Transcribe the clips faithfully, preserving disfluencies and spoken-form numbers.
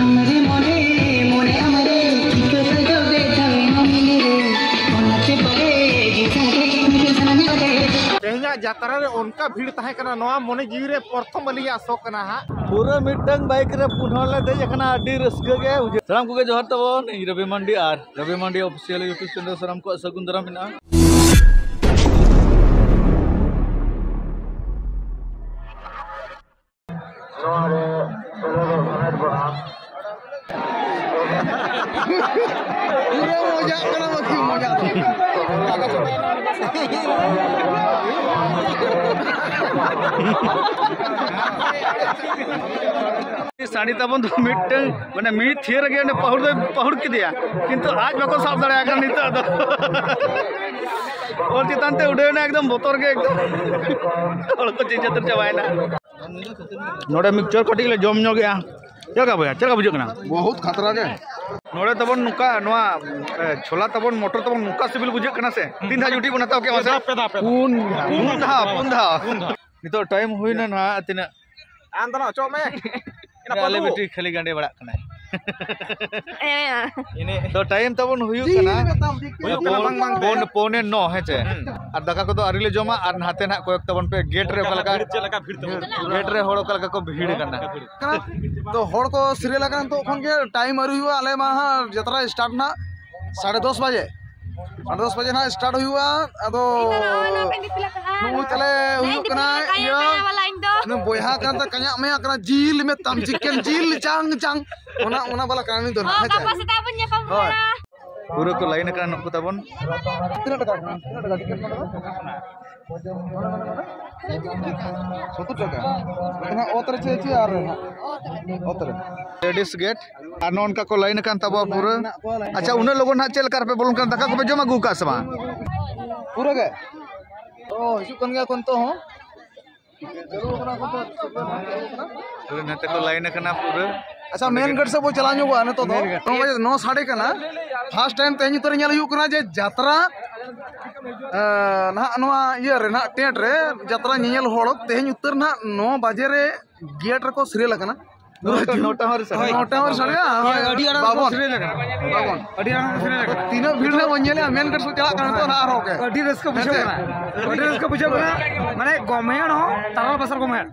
ᱟᱢᱨᱮ ᱢᱚᱱᱮ, ᱢᱚᱱᱮ ᱟᱢᱨᱮ, ᱴᱷᱤᱠᱟᱹ ᱥᱟᱡᱟᱣ ᱜᱮ ᱡᱟᱝ ᱢᱟᱢᱤᱞᱮ ᱨᱮ, ᱚᱱᱟᱛᱮ ᱯᱟᱞᱮ ᱡᱤᱛᱟ ᱜᱮ, ᱢᱤᱫᱴᱮᱱ ᱥᱟᱱᱟᱢ ᱠᱟᱛᱮ᱾ ᱛᱮᱦᱮᱧᱟᱜ ᱡᱟᱛᱨᱟ ᱨᱮ ᱚᱱᱠᱟ ᱵᱷᱤᱲ ᱛᱟᱦᱮᱸ ᱠᱟᱱᱟ, ᱱᱚᱣᱟ ᱢᱚᱱᱮ ᱡᱤᱣᱤ ᱨᱮ ᱯᱨᱚᱛᱷᱚᱢ ᱟᱹᱞᱤᱧᱟᱜ ᱥᱚ ᱠᱟᱱᱟ ᱦᱟᱸᱜ᱾ ᱯᱩᱨᱟᱹ ᱢᱤᱫᱴᱟᱝ ᱵᱟᱭᱤᱠ ᱨᱮ ᱯᱩᱱ ᱦᱚᱲ ᱞᱮ ᱫᱮᱡ ᱟᱠᱟᱱᱟ, ᱟᱹᱰᱤ ᱨᱟᱹᱥᱠᱟᱹ ᱜᱮ ᱵᱩᱡᱷᱟᱹᱜ᱾ ᱥᱟᱱᱟᱢ ᱠᱚᱜᱮ ᱡᱚᱦᱟᱨ ᱛᱟᱵᱚᱱ, ᱤᱧ ᱨᱚᱵᱤ ᱢᱟᱱᱰᱤ ᱟᱨ ᱨᱚᱵᱤ ᱢᱟᱱᱰᱤ ᱚᱯᱷᱤᱥᱤᱭᱟᱞ YouTube ᱪᱮᱱᱮᱞ ᱥᱟᱱᱟᱢ ᱠᱚᱣᱟᱜ ᱥᱟᱹᱜᱩᱱ ᱫᱟᱨᱟᱢ ᱢᱮᱱᱟᱜᱼᱟ᱾ ᱱᱚᱣᱟ ᱨᱮ ᱥᱮᱞᱮᱫᱚᱜ ᱥᱟᱱᱟᱭᱮᱫ ᱵᱚᱱᱟ᱾ ᱯᱩᱨᱟᱹ ᱢᱚᱡᱟᱜ ᱠᱟᱱᱟ ᱵᱟᱹᱠᱤ ᱢᱚᱡᱟ ᱫᱚ᱾ ᱥᱟᱺᱰᱤ ᱛᱟᱵᱚᱱ ᱫᱚ ᱢᱤᱫᱴᱟᱝ, ᱢᱟᱱᱮ, ᱢᱤᱫ ᱛᱷᱤᱭᱟᱹ ᱨᱮᱜᱮ ᱚᱸᱰᱮ ᱯᱟᱹᱦᱩᱲ ᱫᱚᱭ ᱯᱟᱹᱦᱩᱲ ᱠᱮᱫᱮᱭᱟ, ᱠᱤᱱᱛᱩ ᱟᱡ ᱵᱟᱠᱚ ᱥᱟᱵ ᱫᱟᱲᱮᱭᱟᱜ ᱠᱟᱱᱟ ᱱᱤᱛᱚᱜ ᱫᱚ᱾ ᱚᱞ ᱪᱮᱛᱟᱱ ᱛᱮ ᱩᱰᱟᱹᱣ ᱮᱱᱟ, ᱮᱠᱫᱚᱢ ᱵᱚᱛᱚᱨ ᱜᱮ, ᱮᱠᱫᱚᱢ ᱦᱚᱲ ᱠᱚ ᱪᱮᱸᱪᱟᱹᱛᱟᱹᱨ ᱪᱟᱵᱟᱭᱮᱱᱟ᱾ ᱱᱚᱰᱮ ᱢᱤᱠᱥᱪᱟᱨ ᱠᱟᱹᱴᱤᱡ ᱞᱮ ᱡᱚᱢ ᱧᱚᱜᱮᱜᱼᱟ᱾ ᱪᱮᱫ ᱞᱮᱠᱟ ᱵᱚᱭᱦᱟ, ᱪᱮᱫ ᱞᱮᱠᱟ ᱵᱩᱡᱷᱟᱹᱜ ᱠᱟᱱᱟ? ᱵᱚᱦᱩᱛ ᱠᱷᱟᱛᱨᱟ ᱜᱮ᱾ ᱱᱚᱰᱮ ᱛᱟᱵᱚᱱ ᱱᱚᱝᱠᱟ, ᱱᱚᱣᱟ, ᱮ, ᱪᱷᱳᱞᱟ ᱛᱟᱵᱚᱱ, ᱢᱚᱴᱚᱨ ᱛᱟᱵᱚᱱ ᱱᱚᱝᱠᱟ ᱥᱤᱵᱤᱞ ᱵᱩᱡᱷᱟᱹᱜ ᱠᱟᱱᱟ ᱥᱮ? ᱛᱤᱱ ᱫᱷᱟᱣ ᱡᱩᱴᱤ ᱵᱚᱱ ᱦᱟᱛᱟᱣ ᱠᱮᱫ ᱢᱟᱥᱮ? ᱯᱮ ᱫᱷᱟᱣ, ᱯᱮ ᱫᱷᱟᱣ᱾ ᱯᱩᱱ ᱫᱷᱟᱣ, ᱯᱩᱱ ᱫᱷᱟᱣ᱾ ᱱᱤᱛᱚᱜ ᱴᱟᱭᱤᱢ ᱦᱩᱭᱱᱟ ᱱᱟᱦᱟᱜ ᱛᱤᱱᱟᱹᱜ? ᱟᱢ ᱫᱚ ᱱᱚᱜ ᱚᱪᱚᱜ ᱢᱮ᱾ ᱤᱱᱟᱹ ᱟᱞᱮ ᱯᱟᱹᱰᱩ᱾ ᱵᱤᱴᱤ ᱠᱷᱟᱹᱞᱤ ᱜᱟᱸᱰᱮ ᱵᱟᱲᱟᱜ ᱠᱟᱱᱟᱭ᱾ ᱦᱮᱸ᱾ ᱤᱱᱟᱹ ᱛᱚ ᱴᱟᱭᱤᱢ ᱛᱟᱵᱚᱱ ᱦᱩᱭᱩᱜ ᱠᱟᱱᱟ᱾ ᱦᱩᱭᱩᱜ ᱠᱟᱱᱟ ᱵᱟᱝ ᱵᱟᱝ ᱛᱮ᱾ ᱯᱳᱱ, ᱯᱳᱱᱮ ᱱᱚ, ᱦᱮᱸ ᱪᱮ? ᱦᱩᱸ᱾ ᱟᱨ ᱫᱟᱠᱟ ᱠᱚᱫᱚ ᱟᱹᱣᱨᱤ ᱞᱮ ᱡᱚᱢᱟ, ᱟᱨ ᱱᱟᱛᱮ ᱱᱟᱦᱟᱜ ᱠᱚᱭᱚᱜ ᱛᱟᱵᱚᱱ ᱯᱮ, ᱜᱮᱴ ᱨᱮ ᱚᱠᱟ ᱞᱮᱠᱟ, ᱪᱮᱫ ᱞᱮᱠᱟ ᱵᱷᱤᱲ ᱛᱟᱵᱚᱱ? ᱜᱮᱴ ᱨᱮ ᱦᱚᱲ ᱚᱠᱟ ᱞᱮᱠᱟ ᱠᱚ ᱵᱷᱤᱲ ᱠᱟᱱᱟ᱾ ᱠᱟᱱᱟ᱾ ᱛᱚ ᱦᱚᱲ ᱠᱚ ᱥᱤᱨᱤᱭᱟᱞ ᱟᱠᱟᱱᱟ ᱱᱤᱛᱚᱜ ᱠᱷᱚᱱ ᱜᱮ, ᱴᱟᱭᱤᱢ ᱟᱹᱣᱨᱤ ᱦᱩᱭᱩᱜᱼᱟ, ᱟᱞᱮ ᱢᱟ ᱦᱟᱸᱜ ᱡᱟᱛᱨᱟ ᱥᱴᱟᱨᱴ ᱱᱟᱜ ᱥᱟᱲᱮ ᱫᱚᱥ ᱵᱟᱡᱮ᱾ ᱥᱟᱲᱮ ᱫᱚᱥ ᱵᱟᱡᱮ ᱱᱟᱦᱟᱜ ᱥᱴᱟᱨᱴ ᱦᱩᱭᱩᱜᱼᱟ᱾ ᱟᱫᱚ ᱱᱩᱭ ᱛᱟᱞᱮ ᱦᱩᱭᱩᱜ ᱠᱟᱱᱟ ᱤᱭᱟᱹ, ᱱᱩᱭ ᱵᱚᱭᱦᱟ ᱠᱟᱱ ᱛᱟ ᱠᱟᱧᱟᱜ ᱢᱮᱭᱟ ᱠᱟᱱᱟ, ᱡᱤᱞ ᱢᱮᱛᱟᱢ, ᱪᱤᱠᱮᱱ ᱡᱤᱞ ᱪᱟᱝ ᱪᱟᱝ, ᱚᱱᱟ, ᱚᱱᱟ ᱵᱟᱞᱟ ᱠᱟᱹᱦᱱᱤ ᱫᱚ ᱱᱟᱦᱟᱜ, ᱦᱮᱸ ᱪᱮ? ᱦᱳᱭ᱾ ᱯᱩᱨᱟᱹ ᱠᱚ ᱞᱟᱭᱤᱱ ᱟᱠᱟᱱᱟ ᱱᱩᱠᱩ ᱛᱟᱵᱚᱱ᱾ ᱛᱤᱱᱟᱹᱜ ᱴᱟᱠᱟ ᱠᱟᱱᱟ? ᱛᱤᱱᱟᱹᱜ ᱴᱟᱠᱟ ᱴᱤᱠᱤᱴ ᱱᱚᱰᱮ ᱫᱚ? ᱥᱚᱛᱛᱚᱨ ᱴᱟᱠᱟ᱾ ᱚᱛ ᱨᱮ ᱪᱮ, ᱪᱮ ᱟᱨ ᱨᱮ ᱦᱟᱸᱜ? ᱚᱛ ᱨᱮ᱾ Ladies gate. ᱟᱨ ᱱᱚᱜᱼᱚ ᱱᱚᱝᱠᱟ ᱠᱚ ᱞᱟᱭᱤᱱ ᱟᱠᱟᱱ ᱛᱟᱵᱚᱣᱟ ᱯᱩᱨᱟᱹ᱾ ᱟᱪᱪᱷᱟ, ᱩᱱᱟᱹᱜ ᱞᱚᱜᱚᱱ ᱦᱟᱸᱜ ᱪᱮᱫ ᱞᱮᱠᱟ ᱨᱮᱯᱮ ᱵᱚᱞᱚᱱ ᱠᱟᱱᱟ? ᱫᱟᱠᱟ ᱠᱚᱯᱮ ᱡᱚᱢ ᱟᱹᱜᱩ ᱟᱠᱟᱫ ᱥᱮ ᱵᱟᱝ? ᱯᱩᱨᱟᱹ ᱜᱮ᱾ ᱚ, ᱦᱤᱡᱩᱜ ᱠᱟᱱ ᱜᱮᱭᱟ ᱠᱚ ᱱᱤᱛᱚᱜ ᱦᱚᱸ᱾ ᱟᱞᱮ ᱱᱚᱛᱮ ᱠᱚ ᱞᱟᱭᱤᱱ ᱟᱠᱟᱱᱟ ᱯᱩᱨᱟᱹ᱾ ᱟᱪᱪᱷᱟ, ᱢᱮᱱ ᱜᱮᱴ ᱥᱮᱫ ᱵᱚ ᱪᱟᱞᱟᱣ ᱧᱚᱜᱚᱜᱼᱟ ᱱᱤᱛᱚᱜ ᱫᱚ᱾ ᱱᱚ ᱵᱟᱡᱮ, ᱱᱚ ᱥᱟᱰᱮ ᱠᱟᱱᱟ᱾ ᱯᱷᱟᱥᱴ ᱴᱟᱭᱤᱢ ᱛᱮᱦᱮᱧ ᱩᱛᱟᱹᱨ ᱧᱮᱞ ᱦᱩᱭᱩᱜ ᱠᱟᱱᱟ ᱡᱮ ᱡᱟᱛᱨᱟ, ᱮᱸ, ᱱᱟᱦᱟᱜ ᱱᱚᱣᱟ ᱤᱭᱟᱹ ᱨᱮ ᱱᱟᱦᱟᱜ ᱴᱮᱱᱴ ᱨᱮ ᱡᱟᱛᱨᱟ ᱧᱮᱧᱮᱞ ᱦᱚᱲ ᱛᱮᱦᱮᱧ ᱩᱛᱟᱹᱨ ᱱᱟᱦᱟᱜ ᱱᱚ ᱵᱟᱡᱮ ᱨᱮ ᱜᱮᱴ ᱨᱮᱠᱚ ᱥᱤᱨᱤᱭᱟᱞ ᱟᱠᱟᱱᱟ᱾ ᱱᱚᱴᱟ, ᱱᱚᱴᱟ ᱦᱚᱸ ᱨᱮ ᱥᱟᱰᱮ᱾ ᱦᱳᱭ᱾ ᱱᱚᱴᱟ ᱦᱚᱸ ᱨᱮ ᱥᱟᱰᱮᱭᱟ᱾ ᱦᱳᱭ, ᱟᱹᱰᱤ ᱟᱲᱟᱝ ᱵᱟᱵᱚᱱ᱾ ᱥᱮᱨᱮᱧ ᱟᱠᱟᱱᱟ᱾ ᱵᱟᱵᱚᱱ᱾ ᱟᱹᱰᱤ ᱟᱲᱟᱝ ᱥᱮᱨᱮᱧ ᱟᱠᱟᱱᱟ᱾ ᱛᱤᱱᱟᱹᱜ ᱵᱷᱤᱲ ᱨᱮ ᱵᱚᱱ ᱧᱮᱞᱮᱜᱼᱟ, ᱢᱮᱱ ᱜᱮᱴ ᱥᱮᱫ ᱪᱟᱞᱟᱜ ᱠᱟᱱᱟ ᱱᱤᱛᱚᱜ ᱱᱟᱦᱟᱜ ᱟᱨᱦᱚᱸ ᱜᱮ᱾ ᱟᱹᱰᱤ ᱨᱟᱹᱥᱠᱟᱹ ᱵᱩᱡᱷᱟᱹᱜ ᱠᱟᱱᱟ᱾ ᱢᱟᱱᱮ ᱜᱚᱢᱦᱮᱲ ᱦᱚᱸ ᱛᱟᱨᱟᱞ ᱵᱟᱥᱟᱞ ᱜᱚᱢᱦᱮᱲ᱾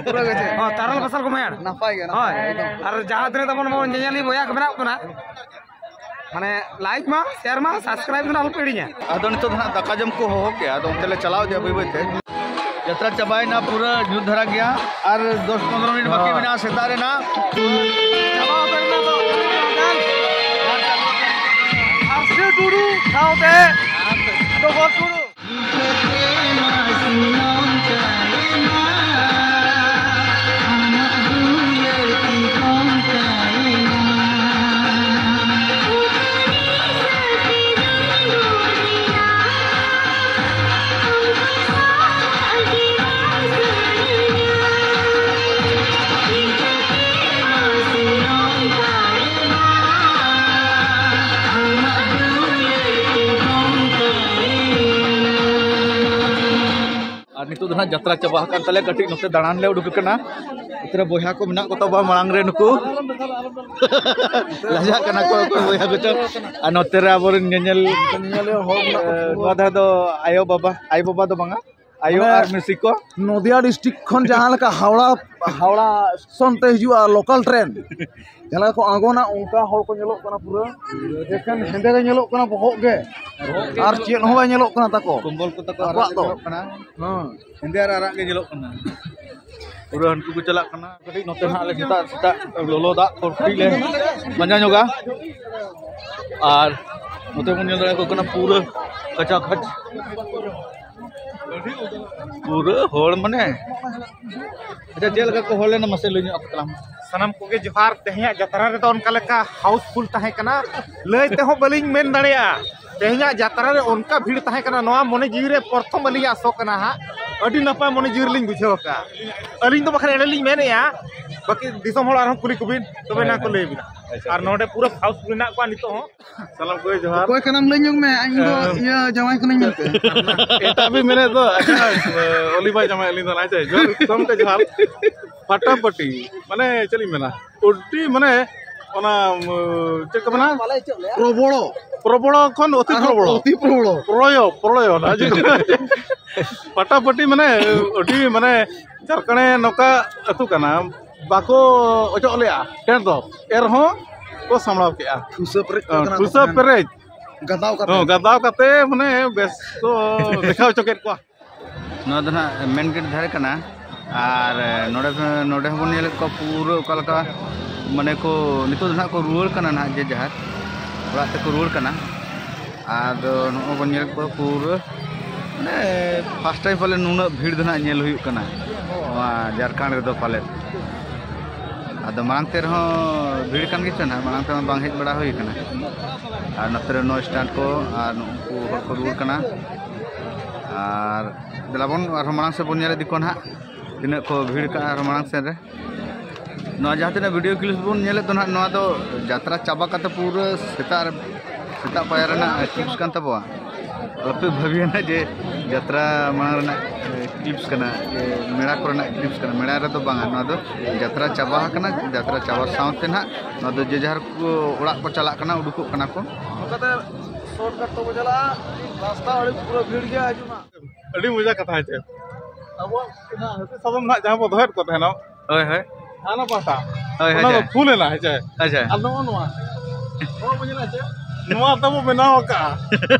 ᱯᱩᱨᱟᱹ ᱜᱮ ᱪᱮ? ᱦᱚᱸ, ᱛᱟᱨᱟᱞ ᱵᱟᱥᱟᱞ ᱜᱚᱢᱦᱮᱲ᱾ ᱱᱟᱯᱟᱭ ᱜᱮ, ᱱᱟᱯᱟᱭ ᱦᱳᱭ᱾ ᱜᱮ, ᱮᱠᱫᱚᱢ᱾ ᱟᱨ ᱡᱟᱦᱟᱸ ᱛᱤᱱᱟᱹᱜ ᱛᱟᱵᱚᱱ ᱵᱚᱱ ᱧᱮᱧᱮᱞᱤᱭᱟᱹ ᱵᱚᱭᱦᱟ ᱠᱚ ᱢᱮᱱᱟᱜ ᱵᱚᱱᱟ, ᱢᱟᱱᱮ ᱞᱟᱭᱤᱠ ᱢᱟ, ᱥᱮᱭᱟᱨ ᱢᱟ, ᱥᱟᱵᱥᱠᱨᱟᱭᱤᱵ ᱫᱚ ᱟᱞᱚᱯᱮ ᱦᱤᱲᱤᱧᱟ᱾ ᱟᱫᱚ ᱱᱤᱛᱚᱜ ᱫᱚ ᱱᱟᱦᱟᱜ ᱫᱟᱠᱟ ᱡᱚᱢ ᱠᱚ ᱦᱚᱦᱚ ᱠᱮᱜᱼᱟ, ᱟᱫᱚ ᱚᱱᱛᱮ ᱞᱮ ᱪᱟᱞᱟᱣ ᱤᱫᱤᱜᱼᱟ ᱵᱟᱹᱭ ᱵᱟᱹᱭ ᱛᱮ᱾ ᱡᱟᱛᱨᱟ ᱪᱟᱵᱟᱭᱮᱱᱟ, ᱯᱩᱨᱟᱹ ᱧᱩᱛ ᱫᱷᱟᱨᱟ ᱜᱮᱭᱟ, ᱟᱨ ᱫᱚᱥ ᱯᱚᱱᱨᱚ ᱢᱤᱱᱤᱴ ᱵᱟᱹᱠᱤ ᱦᱚᱸ᱾ ᱢᱮᱱᱟᱜᱼᱟ ᱥᱮᱛᱟᱜ ᱨᱮᱱᱟᱜ᱾ ᱪᱟᱵᱟ ᱩᱛᱟᱹᱨ ᱮᱱᱟ ᱫᱚ ᱟᱨᱥᱤ ᱴᱩᱰᱩ ᱥᱟᱶᱛᱮ ᱰᱚᱜᱚᱨ ᱴᱩᱰᱩ᱾ ᱟᱨ ᱱᱤᱛᱚᱜ ᱫᱚ ᱱᱟᱦᱟᱜ ᱡᱟᱛᱨᱟ ᱪᱟᱵᱟ ᱟᱠᱟᱱ ᱛᱟᱞᱮᱭᱟ, ᱠᱟᱹᱴᱤᱡ ᱱᱚᱛᱮ ᱫᱟᱬᱟᱱ ᱞᱮ ᱩᱰᱩᱠ ᱟᱠᱟᱱᱟ᱾ ᱱᱚᱛᱮ ᱨᱮ ᱵᱚᱭᱦᱟ ᱠᱚ ᱢᱮᱱᱟᱜ ᱠᱚ ᱛᱟᱵᱚᱣᱟ ᱢᱟᱲᱟᱝ ᱨᱮ, ᱱᱩᱠᱩ ᱞᱟᱡᱟᱜ ᱠᱟᱱᱟ ᱠᱚ ᱚᱠᱚᱭ ᱵᱚᱭᱦᱟ ᱠᱚᱪᱚ᱾ ᱟᱨ ᱱᱚᱛᱮ ᱨᱮ ᱟᱵᱚᱨᱮᱱ ᱧᱮᱧᱮᱞ, ᱧᱮᱧᱮᱞᱤᱭᱟᱹ ᱦᱚᱲ ᱢᱮᱱᱟᱜ ᱠᱚ ᱮ, ᱛᱟᱵᱚᱣᱟ᱾ ᱱᱚᱣᱟ ᱫᱷᱟᱨᱮ ᱫᱚ ᱟᱭᱳ ᱵᱟᱵᱟ, ᱟᱭᱳ ᱵᱟᱵᱟ ᱫᱚ ᱵᱟᱝᱟ, ᱟᱭᱳ ᱢᱟᱱᱮ ᱟᱨ ᱢᱤᱥᱤ ᱠᱚ᱾ ᱱᱚᱫᱤᱭᱟ ᱰᱤᱥᱴᱨᱤᱠᱴ ᱠᱷᱚᱱ ᱡᱟᱦᱟᱸ ᱞᱮᱠᱟ ᱦᱟᱣᱲᱟ, ᱦᱟᱣᱲᱟ ᱥᱴᱮᱥᱚᱱ ᱛᱮ ᱦᱤᱡᱩᱜᱼᱟ ᱞᱳᱠᱟᱞ ᱴᱨᱮᱱ, ᱡᱟᱦᱟᱸ ᱞᱮᱠᱟ ᱠᱚ ᱟᱬᱜᱚᱱᱟ, ᱚᱱᱠᱟ ᱦᱚᱲ ᱠᱚ ᱧᱮᱞᱚᱜ ᱠᱟᱱᱟ ᱯᱩᱨᱟᱹ᱾ ᱮᱠᱮᱱ ᱦᱮᱸᱫᱮ ᱜᱮ ᱧᱮᱞᱚᱜ ᱠᱟᱱᱟ ᱵᱚᱦᱚᱜ ᱜᱮ, ᱟᱨ ᱪᱮᱫ ᱦᱚᱸ ᱵᱟᱭ ᱧᱮᱞᱚᱜ ᱠᱟᱱᱟ ᱛᱟᱠᱚ᱾ ᱠᱚᱢᱵᱚᱞ ᱠᱚ ᱛᱟᱠᱚ ᱟᱠᱚᱣᱟᱜ ᱟᱨᱟᱜ ᱫᱚ᱾ ᱧᱮᱞᱚᱜ ᱠᱟᱱᱟ᱾ ᱦᱮᱸ᱾ ᱦᱮᱸᱫᱮ ᱟᱨ ᱟᱨᱟᱜ ᱜᱮ ᱧᱮᱞᱚᱜ ᱠᱟᱱᱟ᱾ ᱯᱩᱨᱟᱹ ᱦᱟᱹᱱᱠᱩ ᱠᱚ ᱪᱟᱞᱟᱜ ᱠᱟᱱᱟ᱾ ᱠᱟᱹᱴᱤᱡ ᱱᱚᱛᱮ ᱱᱟᱦᱟᱜ ᱞᱮ ᱥᱮᱛᱟᱜ ᱥᱮᱛᱟᱜ ᱞᱚᱞᱚ ᱫᱟᱜ ᱠᱚ ᱠᱟᱹᱴᱤᱡ ᱞᱮ ᱯᱟᱸᱡᱟ ᱧᱚᱜᱟ᱾ ᱟᱨ ᱱᱚᱛᱮ ᱵᱚᱱ ᱧᱮᱞ ᱫᱟᱲᱮᱭᱟᱠᱚ ᱠᱟᱱᱟ ᱯᱩᱨᱟᱹ ᱠᱟᱪᱟ ᱠᱷᱟᱪ᱾ ᱯᱩᱨᱟᱹ ᱦᱚᱲ ᱢᱟᱱᱮ, ᱟᱪᱪᱷᱟ, ᱪᱮᱫ ᱞᱮᱠᱟ ᱠᱚ ᱦᱚᱲ ᱞᱮᱱᱟ ᱢᱟᱥᱮ ᱞᱟᱹᱭ ᱧᱚᱜ ᱟᱠᱚ ᱛᱟᱞᱟᱝ ᱢᱮ᱾ ᱥᱟᱱᱟᱢ ᱠᱚᱜᱮ ᱡᱚᱦᱟᱨ᱾ ᱛᱮᱦᱮᱧᱟᱜ ᱡᱟᱛᱨᱟ ᱨᱮᱫᱚ ᱚᱱᱠᱟ ᱞᱮᱠᱟ ᱦᱟᱣᱩᱥᱯᱷᱩᱞ ᱛᱟᱦᱮᱸ ᱠᱟᱱᱟ, ᱞᱟᱹᱭ ᱛᱮᱦᱚᱸ ᱵᱟᱹᱞᱤᱧ ᱢᱮᱱ ᱫᱟᱲᱮᱭᱟᱜᱼᱟ᱾ ᱛᱮᱦᱮᱧᱟᱜ ᱡᱟᱛᱨᱟ ᱨᱮ ᱚᱱᱠᱟ ᱵᱷᱤᱲ ᱛᱟᱦᱮᱸ ᱠᱟᱱᱟ, ᱱᱚᱣᱟ ᱢᱚᱱᱮ ᱡᱤᱣᱤ ᱨᱮ ᱯᱨᱚᱛᱷᱚᱢ ᱟᱹᱞᱤᱧᱟᱜ ᱥᱚ ᱠᱟᱱᱟ ᱦᱟᱸᱜ᱾ ᱟᱹᱰᱤ ᱱᱟᱯᱟᱭ ᱢᱚᱱᱮ ᱡᱤᱣᱤ ᱨᱮᱞᱤᱧ ᱵᱩᱡᱷᱟᱹᱣ ᱟᱠᱟᱫᱼᱟ᱾ ᱟᱹᱞᱤᱧ ᱫᱚ ᱵᱟᱠᱷᱟᱱ ᱮᱲᱮ ᱞᱤᱧ ᱢᱮᱱᱮᱫᱼᱟ, ᱵᱟᱹᱠᱤ ᱫᱤᱥᱚᱢ ᱦᱚᱲ ᱟᱨᱦᱚᱸ ᱠᱩᱞᱤ ᱠᱚᱵᱤᱱ, ᱛᱚᱵᱮ ᱱᱟ ᱠᱚ ᱞᱟᱹᱭ ᱵᱤᱱᱟ᱾ ᱟᱪᱪᱷᱟ᱾ ᱟᱨ ᱱᱚᱰᱮ ᱯᱩᱨᱟᱹ ᱯᱷᱟᱣᱩᱥ ᱢᱮᱱᱟᱜ ᱠᱚᱣᱟ ᱱᱤᱛᱚᱜ ᱦᱚᱸ᱾ ᱥᱟᱱᱟᱢ ᱠᱚᱜᱮ ᱡᱚᱦᱟᱨ᱾ ᱚᱠᱚᱭ ᱠᱟᱱᱟᱢ ᱞᱟᱹᱭ ᱧᱚᱜ ᱢᱮ, ᱤᱧ ᱫᱚ ᱦᱮᱸ᱾ ᱤᱭᱟᱹ ᱡᱟᱶᱟᱭ ᱠᱟᱹᱱᱟᱹᱧ ᱢᱮᱱᱛᱮ᱾ ᱮᱴᱟᱜ ᱵᱤᱱ ᱢᱮᱱᱮᱫ ᱫᱚ, ᱟᱪᱪᱷᱟ, ᱚᱞᱤ ᱵᱷᱟᱭ ᱡᱟᱶᱟᱭ ᱟᱹᱞᱤᱧ ᱫᱚ, ᱟᱪᱪᱷᱟ, ᱡᱚᱦᱟᱨ, ᱥᱟᱱᱟᱢ ᱠᱚ ᱡᱚᱦᱟᱨ᱾ ᱯᱷᱟᱴᱟᱯᱷᱟᱴᱤ, ᱢᱟᱱᱮ ᱪᱮᱫ ᱞᱤᱧ ᱢᱮᱱᱟ, ᱟᱹᱰᱤ ᱢᱟᱱᱮ ᱚᱱᱟ, ᱩᱢ, ᱪᱮᱫ ᱠᱚ ᱢᱮᱱᱟ? ᱯᱨᱚᱵᱚᱲᱚ᱾ ᱯᱨᱚᱵᱚᱲᱚ ᱠᱷᱚᱱ ᱚᱛᱤ ᱟᱨᱦᱚᱸ ᱯᱨᱚᱵᱚᱲᱚ᱾ ᱚᱛᱤ ᱯᱨᱚᱵᱚᱲᱚ᱾ ᱯᱨᱚᱭᱚ, ᱯᱨᱚᱭᱚ, ᱚᱱᱟ ᱪᱮᱫ ᱠᱚ ᱢᱮᱱᱟ? ᱯᱷᱟᱴᱟᱯᱷᱟᱴᱤ ᱢᱟᱱᱮ ᱟᱹᱰᱤ ᱢᱟᱱᱮ ᱡᱷᱟᱲᱠᱷᱚᱸᱰ ᱱᱚᱝᱠᱟ ᱟᱹᱛᱩ ᱠᱟᱱᱟ, ᱵᱟᱠᱚ ᱚᱪᱚᱜ ᱞᱮᱜᱼᱟ ᱴᱮᱱᱴ ᱫᱚ, ᱮᱱ ᱨᱮᱦᱚᱸ ᱠᱚ ᱥᱟᱢᱵᱲᱟᱣ ᱠᱮᱜᱼᱟ᱾ ᱴᱷᱩᱥᱟᱹ ᱯᱮᱨᱮᱡ ᱠᱚ ᱦᱮᱸ, ᱠᱟᱱᱟ ᱴᱷᱩᱥᱟᱹ ᱛᱚᱠᱷᱚᱱ᱾ ᱯᱮᱨᱮᱡ᱾ ᱜᱟᱫᱟᱣ ᱠᱟᱛᱮ᱾ ᱦᱚᱸ, ᱜᱟᱫᱟᱣ ᱠᱟᱛᱮ ᱢᱟᱱᱮ ᱵᱮᱥ ᱠᱚ ᱫᱮᱠᱷᱟᱣ ᱦᱚᱪᱚ ᱠᱮᱫ ᱠᱚᱣᱟ᱾ ᱱᱚᱣᱟ ᱫᱚ ᱱᱟᱦᱟᱜ ᱢᱮᱱ ᱜᱮᱴ ᱫᱷᱟᱨᱮ ᱠᱟᱱᱟ᱾ ᱟᱨ ᱱᱚᱰᱮ, ᱱᱚᱰᱮ ᱦᱚᱸᱵᱚᱱ ᱧᱮᱞᱮᱫ ᱠᱚᱣᱟ ᱯᱩᱨᱟᱹ ᱚᱠᱟ ᱞᱮᱠᱟ ᱢᱟᱱᱮ ᱠᱚ ᱱᱤᱛᱚᱜ ᱫᱚ ᱱᱟᱦᱟᱜ ᱠᱚ ᱨᱩᱣᱟᱹᱲ ᱠᱟᱱᱟ ᱱᱟᱦᱟᱜ ᱡᱮ ᱡᱟᱦᱟᱨ ᱚᱲᱟᱜ ᱛᱮᱠᱚ ᱨᱩᱣᱟᱹᱲ ᱠᱟᱱᱟ᱾ ᱟᱫᱚ ᱱᱚᱜᱼᱚᱭ ᱵᱚᱱ ᱧᱮᱞᱮᱫ ᱠᱚᱣᱟ ᱯᱩᱨᱟᱹ ᱢᱟᱱᱮ ᱯᱷᱟᱥᱴ ᱴᱟᱭᱤᱢ ᱯᱟᱞᱮ ᱱᱩᱱᱟᱹᱜ ᱵᱷᱤᱲ ᱫᱚ ᱱᱟᱦᱟᱜ ᱧᱮᱞ ᱦᱩᱭᱩᱜ ᱠᱟᱱᱟ ᱱᱚᱣᱟ ᱡᱷᱟᱲᱠᱷᱚᱸᱰ ᱨᱮᱫᱚ ᱯᱟᱞᱮᱫ᱾ ᱟᱫᱚ ᱢᱟᱲᱟᱝ ᱛᱮ ᱨᱮᱦᱚᱸ ᱵᱷᱤᱲ ᱠᱟᱱ ᱜᱮᱪᱚ ᱱᱟᱦᱟᱜ, ᱢᱟᱲᱟᱝ ᱛᱮᱢᱟ ᱵᱟᱝ ᱦᱮᱡ ᱵᱟᱲᱟ ᱦᱩᱭ ᱠᱟᱱᱟ᱾ ᱟᱨ ᱱᱚᱛᱮ ᱨᱮ ᱱᱚ ᱥᱴᱟᱱᱴ ᱠᱚ ᱟᱨ ᱱᱩᱠᱩ ᱦᱚᱲ ᱠᱚ ᱨᱩᱣᱟᱹᱲ ᱠᱟᱱᱟ᱾ ᱟᱨ ᱫᱮᱞᱟ ᱵᱚᱱ ᱟᱨᱦᱚᱸ ᱢᱟᱲᱟᱝ ᱥᱮᱫ ᱵᱚᱱ ᱧᱮᱞ ᱤᱫᱤ ᱠᱚᱣᱟ ᱱᱟᱦᱟᱜ, ᱛᱤᱱᱟᱹᱜ ᱠᱚ ᱵᱷᱤᱲ ᱠᱟᱜᱼᱟ ᱟᱨᱦᱚᱸ ᱢᱟᱲᱟᱝ ᱥᱮᱫ ᱨᱮ᱾ ᱱᱚᱣᱟ ᱡᱟᱦᱟᱸ ᱛᱤᱱᱟᱹᱜ ᱵᱷᱤᱰᱤᱭᱳ ᱠᱞᱤᱯ ᱵᱚᱱ ᱧᱮᱞᱮᱫ ᱫᱚ ᱱᱟᱦᱟᱜ, ᱱᱚᱣᱟ ᱫᱚ ᱡᱟᱛᱨᱟ ᱪᱟᱵᱟ ᱠᱟᱛᱮ ᱯᱩᱨᱟᱹ ᱥᱮᱛᱟᱜ ᱨᱮ, ᱥᱮᱛᱟᱜ ᱯᱟᱭᱟᱨ ᱨᱮᱱᱟᱜ ᱠᱞᱤᱯᱥ ᱠᱟᱱ ᱛᱟᱵᱚᱣᱟ᱾ ᱟᱞᱚᱯᱮ ᱵᱷᱟᱹᱵᱤᱭᱟ ᱱᱟᱦᱟᱜ ᱡᱮ ᱡᱟᱛᱨᱟ ᱢᱟᱲᱟᱝ ᱨᱮᱱᱟᱜ ᱠᱞᱤᱯᱥ ᱠᱟᱱᱟ, ᱡᱮ ᱢᱮᱲᱟ ᱠᱚᱨᱮᱱᱟᱜ ᱠᱞᱤᱯᱥ ᱠᱟᱱᱟ᱾ ᱢᱮᱲᱟ ᱨᱮᱫᱚ ᱵᱟᱝᱟ, ᱱᱚᱣᱟ ᱫᱚ ᱡᱟᱛᱨᱟ ᱪᱟᱵᱟ ᱟᱠᱟᱱᱟ᱾ ᱡᱟᱛᱨᱟ ᱪᱟᱵᱟ ᱥᱟᱶᱛᱮ ᱱᱟᱦᱟᱜ ᱱᱚᱣᱟ ᱫᱚ ᱡᱮ ᱡᱟᱦᱟᱨ ᱠᱚ ᱚᱲᱟᱜ ᱠᱚ ᱪᱟᱞᱟᱜ ᱠᱟᱱᱟ, ᱩᱰᱩᱠᱚᱜ ᱠᱟᱱᱟ ᱠᱚ᱾ ᱱᱚᱝᱠᱟᱛᱮ ᱥᱚᱨᱴ ᱠᱟᱴ ᱛᱮᱵᱚ ᱪᱟᱞᱟᱜᱼᱟ, ᱨᱟᱥᱛᱟ ᱟᱹᱰᱤ ᱯᱩᱨᱟᱹ ᱵᱷᱤᱲ ᱜᱮᱭᱟ, ᱦᱤᱡᱩᱜ ᱢᱟ᱾ ᱟᱹᱰᱤ ᱢᱚᱡᱟ ᱠᱟᱛᱷᱟ ᱦᱮᱸ ᱪᱮ? ᱟᱵᱚᱣᱟᱜ ᱚᱱᱟ ᱦᱟᱹᱛᱤ ᱥᱟᱫᱚᱢ ᱱᱟᱦᱟᱜ ᱡᱟᱦᱟᱸ ᱵᱚ ᱫᱚᱦᱚᱭᱮᱫ ᱠᱚ ᱛᱟᱦᱮᱱᱟ, ᱦᱳᱭ, ᱦᱳᱭ᱾ ᱦᱟᱱᱟ ᱯᱟᱦᱴᱟ, ᱦᱳᱭ, ᱚᱱᱟ ᱫᱚ ᱟᱪᱪᱷᱟ᱾ ᱯᱷᱩᱞ ᱮᱱᱟ ᱦᱮᱸ ᱪᱮ? ᱟᱪᱪᱷᱟ᱾ ᱟᱨ ᱱᱚᱜᱼᱚ ᱱᱚᱣᱟ, ᱱᱚᱣᱟ ᱵᱚ ᱧᱮᱞᱟ ᱪᱮ? ᱱᱚᱣᱟ ᱛᱮᱵᱚ ᱵᱮᱱᱟᱣ ᱟᱠᱟᱜᱼᱟ,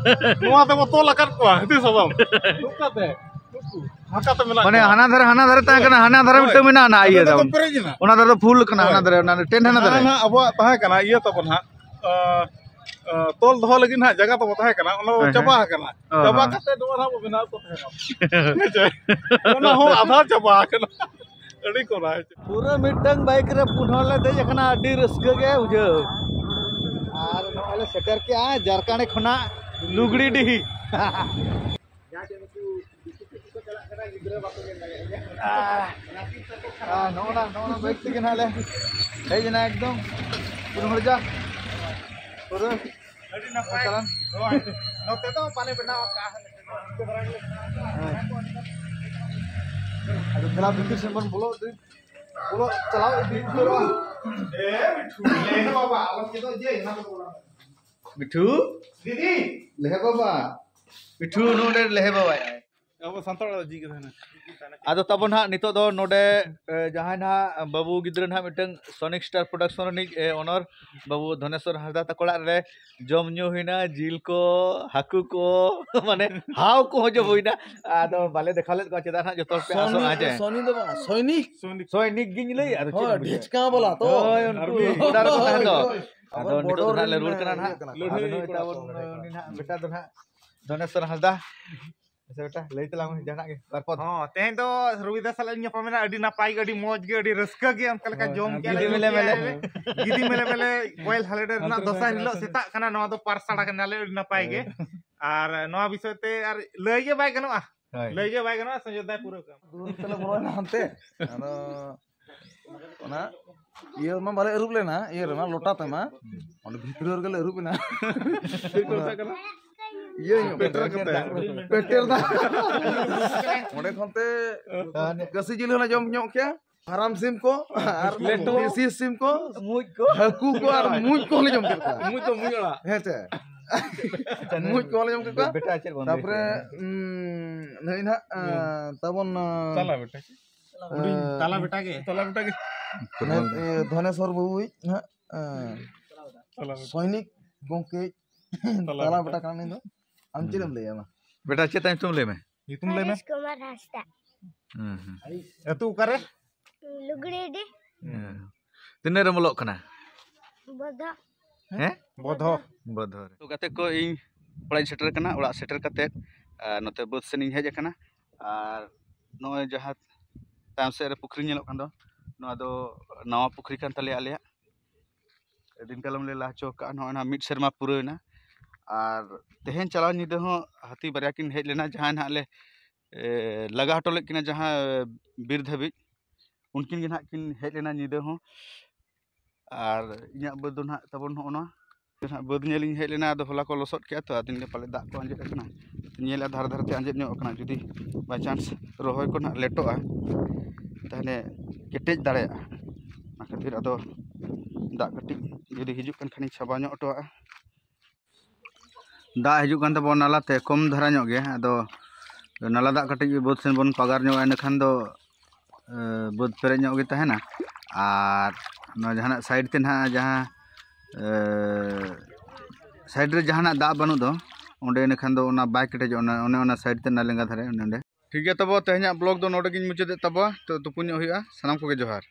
ᱱᱚᱣᱟ ᱛᱮᱵᱚ ᱛᱚᱞ ᱟᱠᱟᱫ ᱠᱚᱣᱟ ᱦᱟᱹᱛᱤ ᱥᱟᱫᱚᱢ᱾ ᱱᱚᱝᱠᱟᱛᱮ, ᱱᱩᱠᱩ, ᱦᱟᱱᱠᱟᱛᱮ ᱢᱮᱱᱟᱜ ᱢᱟᱱᱮ ᱠᱚᱣᱟ᱾ ᱦᱟᱱᱟ ᱫᱷᱟᱨᱮ, ᱦᱟᱱᱟ ᱫᱷᱟᱨᱮ ᱛᱟᱦᱮᱸ ᱦᱳᱭ᱾ ᱠᱟᱱᱟ, ᱦᱟᱱᱟ ᱫᱷᱟᱨᱮ ᱦᱳᱭ᱾ ᱢᱤᱫᱴᱟᱝ ᱢᱮᱱᱟᱜᱼᱟ, ᱚᱱᱟ ᱦᱟᱱᱟ ᱤᱭᱟᱹ ᱫᱚ ᱛᱟᱵᱚᱱ᱾ ᱯᱮᱨᱮᱡ ᱮᱱᱟ᱾ ᱚᱱᱟ ᱫᱷᱟᱨᱮ ᱫᱚ ᱯᱷᱩᱞ ᱠᱟᱱᱟ, ᱦᱳᱭ᱾ ᱦᱟᱱᱟ ᱫᱷᱟᱨᱮ, ᱚᱱᱟ ᱴᱮᱱᱴ ᱦᱟᱱᱟ ᱫᱷᱟᱨᱮ᱾ ᱡᱟᱦᱟᱸ ᱱᱟᱦᱟᱜ ᱟᱵᱚᱣᱟᱜ ᱛᱟᱦᱮᱸ ᱠᱟᱱᱟ ᱤᱭᱟᱹ ᱛᱟᱵᱚᱱ ᱦᱟᱸᱜ, ᱟᱸ, ᱟᱸ, ᱛᱚᱞ ᱫᱚᱦᱚ ᱞᱟᱹᱜᱤᱫ ᱱᱟᱦᱟᱜ ᱡᱟᱭᱜᱟ ᱛᱟᱵᱚ ᱛᱟᱦᱮᱸ ᱠᱟᱱᱟ, ᱚᱱᱟ ᱫᱚ ᱦᱮᱸ, ᱪᱟᱵᱟ ᱦᱮᱸ᱾ ᱟᱠᱟᱱᱟ᱾ ᱚ, ᱪᱟᱵᱟ ᱦᱮᱸ᱾ ᱠᱟᱛᱮ ᱱᱚᱣᱟ ᱱᱟᱦᱟᱜ ᱵᱚ ᱵᱮᱱᱟᱣ ᱠᱚ ᱛᱟᱦᱮᱱᱟ᱾ ᱦᱮᱸ ᱪᱮ? ᱚᱱᱟ ᱦᱚᱸ ᱟᱫᱷᱟ ᱪᱟᱵᱟ ᱟᱠᱟᱱᱟ᱾ ᱟᱹᱰᱤ ᱠᱚᱨᱟ᱾ ᱯᱩᱨᱟᱹ ᱢᱤᱫᱴᱟᱝ ᱵᱟᱭᱤᱠ ᱨᱮ ᱯᱩᱱ ᱦᱚᱲ ᱞᱮ ᱫᱮᱡ ᱟᱠᱟᱱᱟ, ᱟᱹᱰᱤ ᱨᱟᱹᱥᱠᱟᱹ ᱜᱮ ᱵᱩᱡᱷᱟᱹᱣ᱾ ᱟᱨ ᱱᱚᱜᱼᱚᱭ ᱞᱮ ᱥᱮᱴᱮᱨ ᱠᱮᱜᱼᱟ ᱡᱷᱟᱲᱠᱷᱚᱸᱰ ᱠᱷᱚᱱᱟᱜ ᱞᱩᱜᱽᱲᱤᱰᱤᱦᱤ᱾ ᱟᱨ ᱱᱚᱜᱼᱚ ᱱᱟ, ᱱᱚᱜᱼᱚ ᱱᱟ ᱵᱟᱭᱤᱠ ᱛᱮᱜᱮ ᱱᱟᱦᱟᱜ ᱞᱮ ᱦᱮᱡ ᱮᱱᱟ ᱮᱠᱫᱚᱢ ᱯᱩᱱ ᱦᱚᱲ ᱡᱟ ᱯᱩᱨᱟᱹ ᱟᱹᱰᱤ ᱱᱟᱯᱟᱭ᱾ ᱪᱟᱞᱟᱱ᱾ ᱱᱚᱛᱮ ᱫᱚ ᱵᱟᱞᱮ ᱵᱮᱱᱟᱣ ᱟᱠᱟᱫᱼᱟ᱾ ᱦᱮᱸ᱾ ᱟᱫᱚ ᱫᱮᱞᱟ ᱵᱷᱤᱛᱤᱨ ᱥᱮᱫ ᱵᱚᱱ ᱵᱚᱞᱚ ᱤᱫᱤ, ᱵᱚᱞᱚ ᱪᱟᱞᱟᱣ ᱤᱫᱤ ᱩᱛᱟᱹᱨᱚᱜᱼᱟ᱾ ᱮ ᱢᱤᱴᱷᱩ, ᱞᱮ ᱵᱟᱵᱟ, ᱟᱞᱚᱢ ᱪᱮᱫᱚᱜ ᱡᱮ, ᱮᱱᱟ ᱫᱚ ᱵᱚᱞᱚ᱾ ᱢᱤᱴᱷᱩ? ᱫᱤᱫᱤ! ᱞᱮᱦᱮ ᱵᱟᱵᱟ᱾ ᱢᱤᱴᱷᱩ ᱱᱚᱰᱮ ᱞᱮᱦᱮ ᱵᱟᱵᱟᱭ᱾ ᱟᱵᱚ ᱥᱟᱱᱛᱟᱲ ᱚᱲᱟᱜ ᱡᱤᱣᱤ ᱠᱟᱛᱷᱟ ᱦᱮᱱᱟᱜ᱾ ᱟᱫᱚ ᱛᱟᱵᱚᱱ ᱦᱟᱸᱜ ᱱᱤᱛᱚᱜ ᱫᱚ ᱱᱚᱰᱮ, ᱮ, ᱡᱟᱦᱟᱸᱭ ᱱᱟᱦᱟᱜ ᱵᱟᱹᱵᱩ ᱜᱤᱫᱽᱨᱟᱹ ᱱᱟᱦᱟᱜ ᱢᱤᱫᱴᱟᱝ Sonic Star Production ᱨᱤᱱᱤᱡ, ᱮ, owner ᱵᱟᱹᱵᱩ ᱫᱷᱚᱱᱮᱥᱣᱚᱨ ᱦᱟᱸᱥᱫᱟ ᱛᱟᱠᱚ ᱚᱲᱟᱜ ᱨᱮ ᱡᱚᱢ ᱧᱩ ᱦᱩᱭᱱᱟ, ᱡᱤᱞ ᱠᱚ, ᱦᱟᱹᱠᱩ ᱠᱚ, ᱢᱟᱱᱮ ᱦᱟᱣ ᱠᱚᱦᱚᱸ ᱡᱚᱢ ᱦᱩᱭᱱᱟ᱾ ᱟᱫᱚ ᱵᱟᱞᱮ ᱫᱮᱠᱷᱟᱣ ᱞᱮᱫ ᱠᱚᱣᱟ, ᱪᱮᱫᱟᱜ ᱱᱟᱦᱟᱜ ᱡᱚᱛᱚ ᱦᱚᱲ ᱯᱮ ᱟᱥᱚᱜᱼᱟ ᱡᱮ ᱥᱚᱱᱤ ᱫᱚ ᱵᱟᱝ, ᱥᱚᱭᱱᱤᱠ᱾ ᱥᱚᱭᱱᱤᱠ ᱜᱤᱧ ᱞᱟᱹᱭᱮᱫᱼᱟ, ᱟᱫᱚ ᱪᱮᱫ ᱦᱳᱭ, ᱮᱢ ᱵᱩᱡᱷᱟᱹᱣᱟ? ᱰᱷᱮᱪᱠᱟ ᱵᱟᱞᱟ ᱛᱚ᱾ ᱦᱳᱭ, ᱩᱱᱠᱩ ᱟᱨᱢᱤ᱾ ᱵᱚᱰᱟᱨ ᱨᱮᱠᱚ ᱛᱟᱦᱮᱱ ᱫᱚ᱾ ᱦᱳᱭ, ᱦᱳᱭ᱾ ᱟᱫᱚ ᱟᱵᱚ ᱱᱤᱛᱚᱜ ᱫᱚ border ᱱᱟᱦᱟᱜ ᱞᱮ ᱨᱮᱱ ᱨᱩᱣᱟᱹᱲ ᱠᱟᱱᱟ ᱱᱟᱦᱟᱜ᱾ ᱤᱭᱟᱹ ᱠᱟᱱᱟ ᱠᱚ᱾ ᱞᱟᱹᱲᱦᱟᱹᱭ ᱟᱫᱚ ᱱᱩᱭ ᱠᱚᱲᱟ ᱛᱟᱵᱚᱱ ᱠᱚ᱾ ᱩᱱᱤ ᱱᱟᱦᱟᱜ ᱵᱮᱴᱟ ᱫᱚ ᱱᱟᱦᱟᱜ ᱫᱷᱚᱱᱮᱥᱣᱚᱨ ᱦᱟᱸᱥᱫᱟ᱾ ᱟᱪᱪᱷᱟ ᱵᱮᱴᱟ, ᱞᱟᱹᱭ ᱛᱟᱞᱟᱝ ᱢᱮ ᱡᱟᱦᱟᱱᱟᱜ ᱜᱮ ᱵᱟᱨ ᱯᱚᱫ᱾ ᱦᱚᱸ, ᱛᱮᱦᱮᱧ ᱫᱚ ᱨᱚᱵᱤᱫᱟ ᱥᱟᱞᱟᱜ ᱤᱧ ᱧᱟᱯᱟᱢ ᱮᱱᱟ, ᱟᱹᱰᱤ ᱱᱟᱯᱟᱭ ᱜᱮ, ᱟᱹᱰᱤ ᱢᱚᱡᱽ ᱜᱮ, ᱟᱹᱰᱤ ᱨᱟᱹᱥᱠᱟᱹ ᱜᱮ, ᱚᱱᱠᱟ ᱞᱮᱠᱟ ᱦᱳᱭ, ᱡᱚᱢ ᱟᱨ ᱠᱮᱜᱼᱟ ᱞᱮ, ᱜᱤᱫᱤ ᱧᱩ ᱢᱮᱞᱮ ᱠᱮᱜᱼᱟ ᱢᱮᱞᱮ᱾ ᱞᱮ᱾ ᱜᱤᱫᱤ ᱢᱮᱞᱮ ᱢᱮᱞᱮ ᱯᱚᱭᱞᱟ ᱦᱟᱞᱮᱰᱮ ᱨᱮᱱᱟᱜ ᱦᱟᱱᱛᱮ ᱫᱚᱥᱟᱨ ᱫᱚ ᱦᱤᱞᱳᱜ ᱦᱟᱱᱛᱮ ᱥᱮᱛᱟᱜ ᱠᱟᱱᱟ, ᱱᱚᱣᱟ ᱫᱚ ᱯᱟᱨᱥᱟᱲᱟ ᱠᱟᱱᱟ ᱞᱮ, ᱟᱹᱰᱤ ᱱᱟᱯᱟᱭ ᱜᱮ᱾ ᱦᱳᱭ᱾ ᱟᱨ ᱱᱚᱣᱟ ᱵᱤᱥᱚᱭ ᱛᱮ ᱟᱨ ᱞᱟᱹᱭ ᱜᱮ ᱵᱟᱭ ᱜᱟᱱᱚᱜᱼᱟ᱾ ᱦᱳᱭ᱾ ᱞᱟᱹᱭ ᱜᱮ ᱵᱟᱭ ᱜᱟᱱᱚᱜᱼᱟ, ᱥᱚᱧᱡᱚᱭ ᱫᱟᱭ ᱯᱩᱨᱟᱹᱣ ᱠᱟᱜᱼᱟ᱾ ᱫᱩᱣᱟᱹᱨ ᱛᱮᱞᱮ ᱵᱚᱞᱚᱭᱮᱱᱟ ᱦᱟᱱᱛᱮ᱾ ᱟᱫᱚ ᱚᱱᱟ ᱤᱭᱟᱹ ᱢᱟ ᱵᱟᱞᱮ ᱟᱹᱨᱩᱵ ᱞᱮᱱᱟ, ᱤᱭᱟᱹ ᱨᱮᱢᱟ, ᱞᱚᱴᱟ ᱛᱮᱢᱟ᱾ ᱚᱸᱰᱮ ᱵᱷᱤᱛᱨᱤ ᱨᱮᱜᱮ ᱞᱮ ᱟᱹᱨᱩᱵ ᱮᱱᱟ᱾ ᱪᱮᱫ ᱠᱚ ᱢᱮᱛᱟᱜ ᱠᱟᱱᱟ? ᱤᱭᱟᱹ ᱧᱚᱜ ᱯᱮᱴᱮᱨ ᱠᱟᱛᱮ᱾ ᱯᱮᱴᱮᱨ ᱫᱟ᱾ ᱚᱸᱰᱮ ᱠᱷᱚᱱ ᱛᱮ ᱠᱟᱹᱥᱤ ᱡᱤᱞ ᱦᱚᱸᱞᱮ ᱡᱚᱢ ᱧᱚᱜ ᱠᱮᱭᱟ᱾ ᱯᱷᱟᱨᱟᱢ ᱥᱤᱢ ᱠᱚ ᱟᱨ ᱞᱮᱴᱚ᱾ ᱫᱮᱥᱤ ᱥᱤᱢ ᱠᱚ, ᱢᱩᱡ ᱠᱚ᱾ ᱦᱟᱹᱠᱩ ᱠᱚ ᱟᱨ ᱢᱩᱡ ᱠᱚᱦᱚᱸ ᱞᱮ ᱡᱚᱢ ᱠᱮᱫ ᱠᱚᱣᱟ᱾ ᱢᱩᱡ ᱫᱚ ᱢᱩᱡ ᱟᱲᱟᱜ᱾ ᱦᱮᱸ ᱥᱮ? ᱟᱪᱪᱷᱟ, ᱢᱩᱡ ᱠᱚᱦᱚᱸ ᱞᱮ ᱡᱚᱢ ᱠᱮᱫ ᱠᱚᱣᱟ᱾ ᱵᱮᱴᱟ ᱪᱮᱫ ᱵᱚᱱ ᱞᱟᱹᱭ ᱛᱟᱯᱚᱨᱮ, ᱠᱮᱫᱟ? ᱩᱸ, ᱱᱩᱭ ᱱᱟᱦᱟᱜ, ᱟᱸ, ᱛᱟᱵᱚᱱ, ᱟᱸ, ᱛᱟᱞᱟ ᱵᱮᱴᱟ᱾ ᱦᱩᱰᱤᱧ ᱟᱸ, ᱛᱟᱞᱟ ᱵᱮᱴᱟ ᱜᱮ᱾ ᱛᱟᱞᱟ ᱵᱮᱴᱟ ᱜᱮ᱾ ᱱᱮ-, ᱮ, ᱫᱷᱚᱱᱮᱥᱣᱚᱨ ᱵᱟᱹᱵᱩᱭᱤᱡ ᱱᱟᱦᱟᱜ, ᱟᱸ, ᱛᱟᱞᱟ ᱵᱮᱴᱟ᱾ ᱥᱚᱭᱱᱤᱠ ᱜᱚᱢᱠᱮ ᱛᱟᱞᱟ ᱛᱟᱞᱟ ᱵᱮᱴᱟ᱾ ᱵᱮᱴᱟ ᱠᱟᱱᱟ ᱱᱩᱭ ᱫᱚ᱾ ᱟᱢ ᱪᱮᱫ ᱮᱢ ᱞᱟᱹᱭᱟ ᱢᱟ? ᱵᱮᱴᱟ, ᱪᱮᱫ ᱛᱟᱭ ᱧᱩᱛᱩᱢ ᱞᱟᱹᱭ ᱢᱮ? ᱧᱩᱛᱩᱢ ᱞᱟᱹᱭ ᱢᱮ᱾ ᱯᱚᱨᱮᱥ ᱠᱩᱢᱟᱨ ᱦᱟᱸᱥᱫᱟ᱾ ᱦᱩᱸ, ᱦᱩᱸ᱾ ᱟᱹᱛᱩ ᱚᱠᱟᱨᱮ? ᱞᱩᱜᱽᱲᱤᱰᱤ᱾ ᱦᱮᱸ᱾ ᱛᱤᱱᱟᱹᱜ ᱨᱮᱢ ᱚᱞᱚᱜ ᱠᱟᱱᱟ? ᱵᱚᱫᱷᱚ᱾ ᱦᱮᱸ? ᱵᱚᱫᱷᱚ᱾ ᱵᱚᱫᱷᱚ ᱨᱮ᱾ ᱛᱚ ᱜᱟᱛᱮ ᱠᱚ, ᱤᱧ ᱚᱲᱟᱜ ᱤᱧ ᱥᱮᱴᱮᱨ ᱟᱠᱟᱱᱟ᱾ ᱚᱲᱟᱜ ᱥᱮᱴᱮᱨ ᱠᱟᱛᱮᱫ, ᱟᱨ, ᱱᱚᱛᱮ ᱵᱟᱹᱫᱽ ᱥᱮᱱ ᱤᱧ ᱦᱮᱡ ᱟᱠᱟᱱᱟ᱾ ᱟᱨ ᱱᱚᱜᱼᱚᱭ ᱡᱟᱦᱟᱸ ᱛᱟᱭᱚᱢ ᱥᱮᱫ ᱨᱮ ᱯᱩᱠᱷᱨᱤ ᱧᱮᱞᱚᱜ ᱠᱟᱱ ᱫᱚ, ᱱᱚᱣᱟ ᱫᱚ ᱱᱟᱣᱟ ᱯᱩᱠᱷᱨᱤ ᱠᱟᱱ ᱛᱟᱞᱮᱭᱟ ᱟᱞᱮᱭᱟᱜ᱾ ᱫᱤᱱ ᱠᱟᱞᱚᱢ ᱞᱮ ᱞᱟ ᱦᱚᱪᱚ ᱟᱠᱟᱫᱼᱟ, ᱱᱚᱜᱼᱚᱭ ᱱᱟᱦᱟᱜ ᱢᱤᱫ ᱥᱮᱨᱢᱟ ᱯᱩᱨᱟᱹᱣ ᱮᱱᱟ᱾ ᱟᱨ ᱛᱮᱦᱮᱧ ᱪᱟᱞᱟᱣ ᱧᱤᱫᱟᱹ ᱦᱚᱸ ᱦᱟᱹᱛᱤ ᱵᱟᱨᱭᱟ ᱠᱤᱱ ᱦᱮᱡ ᱞᱮᱱᱟ, ᱡᱟᱦᱟᱸᱭ ᱱᱟᱦᱟᱜ ᱞᱮ ᱞᱟᱜᱟ ᱦᱚᱴᱚ ᱞᱮᱫ ᱠᱤᱱᱟ ᱡᱟᱦᱟᱸ ᱵᱤᱨ ᱫᱷᱟᱹᱵᱤᱡ, ᱩᱱᱠᱤᱱ ᱜᱮ ᱱᱟᱦᱟᱜ ᱠᱤᱱ ᱦᱮᱡ ᱞᱮᱱᱟ ᱧᱤᱫᱟᱹ ᱦᱚᱸ᱾ ᱟᱨ ᱤᱧᱟᱹᱜ ᱵᱟᱹᱫᱽ ᱫᱚ ᱱᱟᱦᱟᱜ ᱛᱟᱵᱚᱱ ᱱᱚᱜᱼᱚ ᱱᱚᱣᱟ ᱱᱟᱦᱟᱜ ᱵᱟᱹᱫᱽ ᱧᱮᱞ ᱤᱧ ᱦᱮᱡ ᱞᱮᱱᱟ᱾ ᱟᱫᱚ ᱦᱚᱞᱟ ᱠᱚ ᱞᱚᱥᱚᱫ ᱠᱮᱜᱼᱟ ᱛᱚ, ᱟᱫᱚᱧ ᱞᱟᱹᱭᱟ ᱯᱟᱞᱮ ᱫᱟᱜ ᱠᱚ ᱟᱸᱡᱮᱫ ᱟᱠᱟᱱᱟ᱾ ᱧᱮᱞᱟ ᱫᱷᱟᱨᱮ ᱫᱷᱟᱨᱮ ᱛᱮ ᱟᱸᱡᱮᱫ ᱧᱚᱜ ᱟᱠᱟᱱᱟ᱾ ᱡᱩᱫᱤ by chance ᱨᱚᱦᱚᱭ ᱠᱚ ᱱᱟᱦᱟᱜ ᱞᱮᱴᱚᱜᱼᱟ, ᱛᱟᱦᱚᱞᱮ ᱠᱮᱴᱮᱡ ᱫᱟᱲᱮᱭᱟᱜᱼᱟ᱾ ᱚᱱᱟ ᱠᱷᱟᱹᱛᱤᱨ ᱟᱫᱚ ᱫᱟᱜ ᱠᱟᱹᱴᱤᱡ ᱡᱩᱫᱤ ᱦᱤᱡᱩᱜ ᱠᱟᱱ ᱠᱷᱟᱱᱤᱧ ᱪᱷᱟᱵᱟᱣ ᱧᱚᱜ ᱦᱚᱴᱚᱣᱟᱜᱼᱟ᱾ ᱫᱟᱜ ᱦᱤᱡᱩᱜ ᱠᱟᱱ ᱛᱟᱵᱚᱱᱟ ᱱᱟᱞᱟ ᱛᱮ, ᱠᱚᱢ ᱫᱷᱟᱨᱟ ᱧᱚᱜ ᱜᱮ᱾ ᱟᱫᱚ ᱱᱟᱞᱟ ᱫᱟᱜ ᱠᱟᱹᱴᱤᱡ ᱵᱟᱹᱫᱽ ᱥᱮᱱ ᱵᱚᱱ ᱯᱟᱜᱟᱨ ᱧᱚᱜᱼᱟ, ᱤᱱᱟᱹᱠᱷᱟᱱ ᱫᱚ ᱵᱟᱹᱫᱽ ᱯᱮᱨᱮᱡ ᱧᱚᱜ ᱜᱮ ᱛᱟᱦᱮᱱᱟ᱾ ᱟᱨ ᱱᱚᱣᱟ ᱡᱟᱦᱟᱱᱟᱜ ᱥᱟᱭᱤᱰ ᱛᱮ ᱱᱟᱦᱟᱜ, ᱡᱟᱦᱟᱸ ᱥᱟᱭᱤᱰ ᱨᱮ ᱡᱟᱦᱟᱱᱟᱜ ᱫᱟᱜ ᱵᱟᱹᱱᱩᱜ ᱫᱚ, ᱚᱸᱰᱮ ᱤᱱᱟᱹᱠᱷᱟᱱ ᱫᱚ ᱚᱱᱟ ᱵᱟᱭ ᱠᱮᱴᱮᱡᱚᱜᱼᱟ, ᱚᱱᱟ, ᱚᱱᱮ ᱚᱱᱟ ᱥᱟᱭᱤᱰ ᱛᱮ, ᱚᱱᱟ ᱞᱮᱸᱜᱟ ᱫᱷᱟᱨᱮ, ᱚᱱᱮ ᱚᱸᱰᱮ᱾ ᱴᱷᱤᱠ ᱜᱮᱭᱟ, ᱛᱚᱵᱮ ᱛᱮᱦᱮᱧᱟᱜ ᱵᱞᱚᱜ ᱫᱚ ᱱᱚᱰᱮ ᱜᱤᱧ ᱢᱩᱪᱟᱹᱫᱮᱫ ᱛᱟᱵᱚᱣᱟ᱾ ᱛᱚ ᱛᱩᱯᱩ ᱧᱚᱜ ᱦᱩᱭᱩᱜᱼᱟ᱾ ᱥᱟᱱᱟᱢ ᱠᱚᱜᱮ ᱡᱚᱦᱟᱨ᱾